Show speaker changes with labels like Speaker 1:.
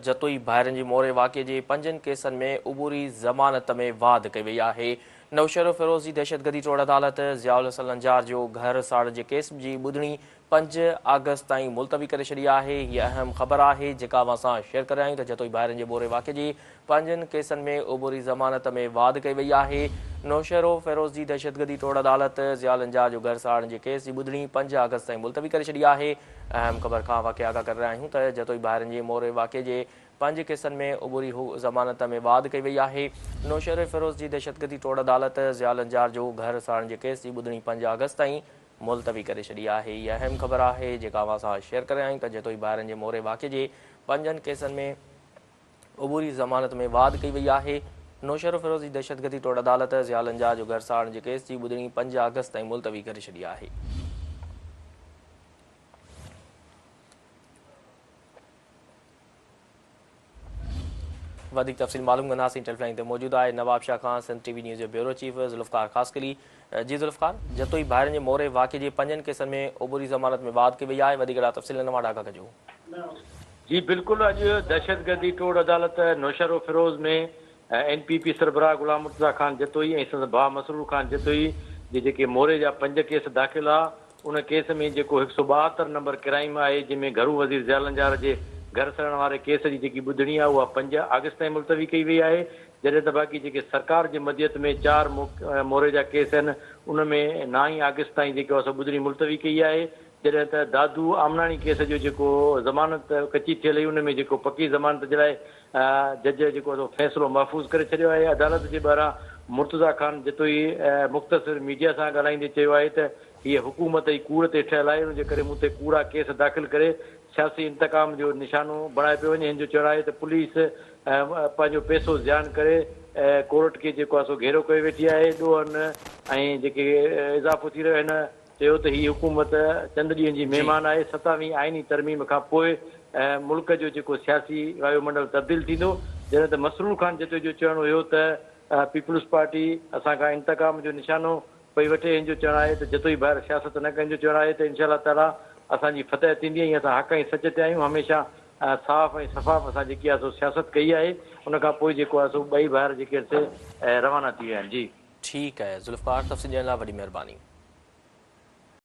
Speaker 1: جتوئي ڀائرن جي موري واقعي جي پنجن ڪيسن ۾ عبوري ضمانت ۾ واڌ ڪئي وئي آهي. نوشهروفيروز جي دهشتگردي ٽوڙ عدالت ضياء الحسن لنجار جو گهر ساڙڻ جي ڪيس جي ٻڌڻي 5 آگسٽ تائين ملتوي ڪري ڇڏي آهي. هيء اهم خبر آهي جيڪا اوهان سان شيئر ڪري رهيا آهيون ته جتوئي ڀائرن جي موري واقعي جي پنجن ڪيسن ۾ عبوري ضمانت ۾ واڌ ڪئي وئي آهي. نوشهروفيروز جي دهشتگردي ٽوڙ عدالت ضياء لنجار جو گهر ساڙڻ جي ڪيس جي ٻڌڻي 5 آگسٽ تائين ملتوي ڪري ڇڏي آهي. اهم خبر کان اوهان کي آگاهه ڪري رهيا آهيون ته جتوئي ڀائرن جي موري واقعي جي پنج ڪيسن ۾ عبوري ضمانت ۾ واڌ ڪئي وئي آهي. نوشهروفيروز جي دهشتگردي ٽوڙ عدالت ضياء لنجار جو گهر ساڙڻ جي ڪيس جي ٻڌڻي 5 آگسٽ تائين ملتوي ڪري ڇڏي آهي. هي اهم خبر آهي جيڪا اوهان سان شيئر ڪري رهيا آهيون ته جتوئي ڀائرن جي موري واقعي جي پنجن ڪيسن ۾ عبوري ضمانت ۾ واڌ ڪئي وئي آهي. نوشهروفيروز جي دهشتگردي ٽوڙ عدالت ضياء لنجار جو گهر ساڙڻ جي ڪيس جي ٻڌڻي 5 آگسٽ تائين ملتوي ڪري ڇڏي آهي. وڌيڪ تفصيل معلوم ڪنداسين ٽيليفون لائين تي موجود آهي نوابشاهه کان سنڌ ٽي وي نيوز جو بيورو چيف ذوالفقار خاصخيلي جي ذوالفقار جتوئي ڀائرن جي موري واقعي جي پنجن ڪيسن ۾ عبوري ضمانت ۾ واڌ ڪئي وئي آهي وڌيڪ لاء تفصيل اوهان آگاهه ڪجو.
Speaker 2: جي بلڪل اڄ دهشتگردي ٽوڙ عدالت نوشهروفيروز ۾ اين پي پي سربراهه غلام مرتضيٰ خان جتوئي ۽ سندس ڀاء مسرور خان جتوئي جي جيڪي موري جا پنج ڪيس داخل ها ان ڪيس ۾ جيڪو 172 نمبر ڪرائيم آهي جنهن ۾ گهرو وزير ضياء لنجار جي گهر سڙڻ واري ڪيس جي جيڪي ٻڌڻي آهي اها 5 آگسٽ تائين ملتوي ڪئي وئي آهي جڏهن ته باقي جيڪي سرڪار جي مديت ۾ چار موري جا ڪيس آهن ان ۾ نائين آگسٽ تائين جيڪو آهي سو ٻڌڻي ملتوي ڪئي آهي جڏهن ته دادو آمناڻي ڪيس جو جيڪو ضمانت ڪچي ٿيل هئي ان ۾ جيڪو پڪي ضمانت جي لاء جج جيڪو سو فيصلو محفوظ ڪري ڇڏيو آهي. عدالت جي ٻاهران مرتضيٰ خان جتوئي مختصر ميڊيا سان ڳالهائيندي چيو آهي ته هيء حڪومت ئي ڪوڙ تي ٺهيل آهي ان جي ڪري مون تي ڪوڙا ڪيس داخل ڪري سياسي انتقام جو نشانو بڻايو پيو وڃي. هن جو چوڻ آهي ته پوليس پنهنجو پئسو زيان ڪري ڪورٽ کي جيڪو آهي سو گهيرو ڪيو ويٺي آهي. ڏوهن ۽ جيڪي اضافو ٿي رهيو آهي هن چيو ته هي حڪومت چند ڏينهن جي مهمان آهي، ستاويهين آئيني ترميم کان پوء ملڪ جو جيڪو سياسي وايو منڊل تبديل ٿيندو، جڏهن ته مسرور خان جتوئي جو چوڻ هيو ته پيپلز پارٽي اسان کان انتقام جو نشانو پئي وٺي، هن جو چوڻ آهي ته جتوئي ڀائر سياست نه ڪن، هن جو چوڻ آهي ته انشاء الله تعاليٰ اسان جي فتح ٿيندي ۽ اسان حق ۽ سچ تي آهيون، هميشه صاف ۽ شفاف اسان جيڪي آهي سو سياست ڪئي آهي، ان کان پوء جيڪو آهي سو ٻئي ڀائر جيڪي آهن سي روانا ٿي ويا آهن. جي.
Speaker 1: ٺيڪ آهي ذوالفقار تفصيل ڏيڻ لاء وڏي مهرباني.